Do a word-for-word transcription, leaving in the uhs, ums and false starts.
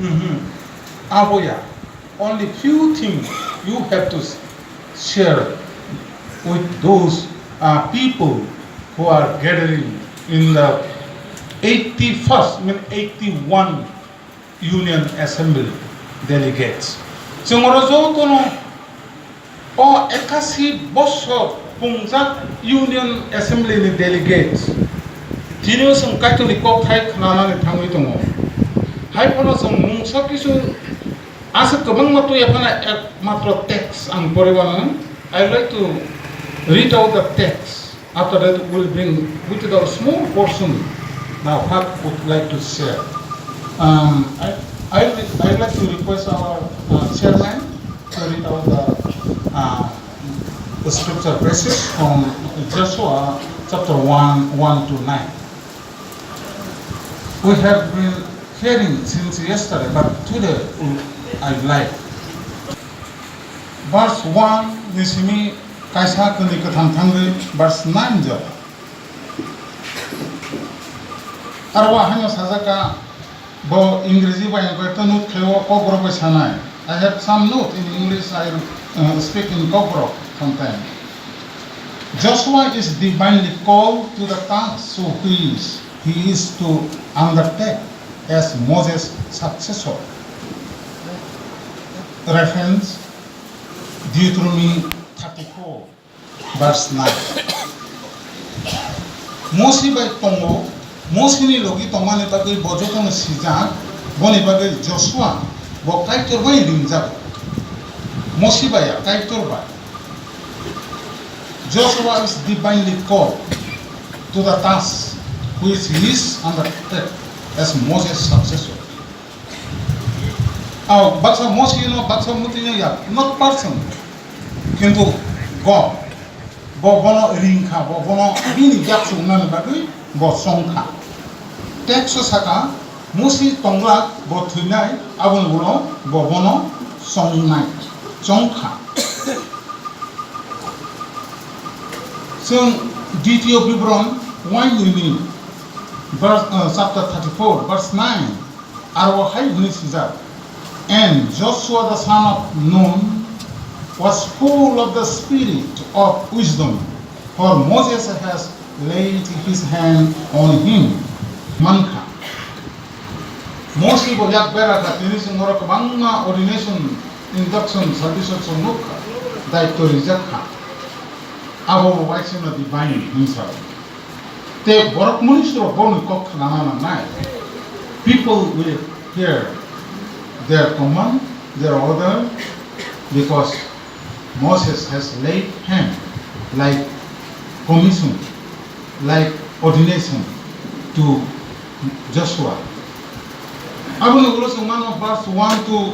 Mhm. Aboya, only few things you have to s-, share with those, uh, people who are gathering in the eighty-first, I mean eighty-one Union Assembly delegates. Chwng oro jotono o ekasi bosor pungjak Union Assembly ni delegates, tini o chwng Kaitorni kokthai khnanani thangwi tongo. Hai phano chwng mungsa kisu aswk kwbangma twi yaphana ek matro text ang poriwanang. I would like to read out the text. After that, we'll bring with a small portion now what would like to share. Um, I, I, I would like to request our, uh, chairman to read out the, uh, the scripture passage from Joshua chapter one, one to nine. We have been hearing since yesterday, but today we, I like. Verse one ni simi kaisa kwnwi kwthang thangwi verse nine jora. Aro o haino sajak kha, bo Ingreji bai ang khe note khe o Kokborok bai sanai. I have some note in English, I, uh, speak in Kokborok sometime. Joshua is divinely called to the task which he is to undertake as Moses' successor. Reference, Deuteronomy thirty-four, verse nine. Mosi bai tongo, Mosini logi tongmani bagwi bo jotono sijak, boni bagwi Joshua bo Kaitor bai ringjago. Mosi bai ya, Kaitor bai. Joshua is divinely called to the task which he is undertake as Moses' successor. Aw, baksa Mosi no, baksa Muti no ya, not person. Kintu God, bo bono ring kha, bo bono bini yak swngnani bagwi bo chong kha. Text o saka, Mosi tonglak bo thwinai, aboni ulo bo bono chongnai, chong kha. Chwng Ditiyo Biboron wainini verse, uh, chapter thirty-four, verse nine, aro hai hwnwi swijak, "And Joshua the son of Nun was full of the spirit of wisdom, for Moses has laid his hand on him." Mankha. Mosi bo yak bera kha, tini chwng oro kwbangma ordination, induction, salvation chwng nuk kha, daityo rijak kha. Abo bo waisano divine hwnsa. Tei borok mwnwi suro borokni kok khnana nangnai. People will hear their command, their order, because Moses has laid hand like commission, like ordination to Joshua. Aboni ulo chwng mano verse one to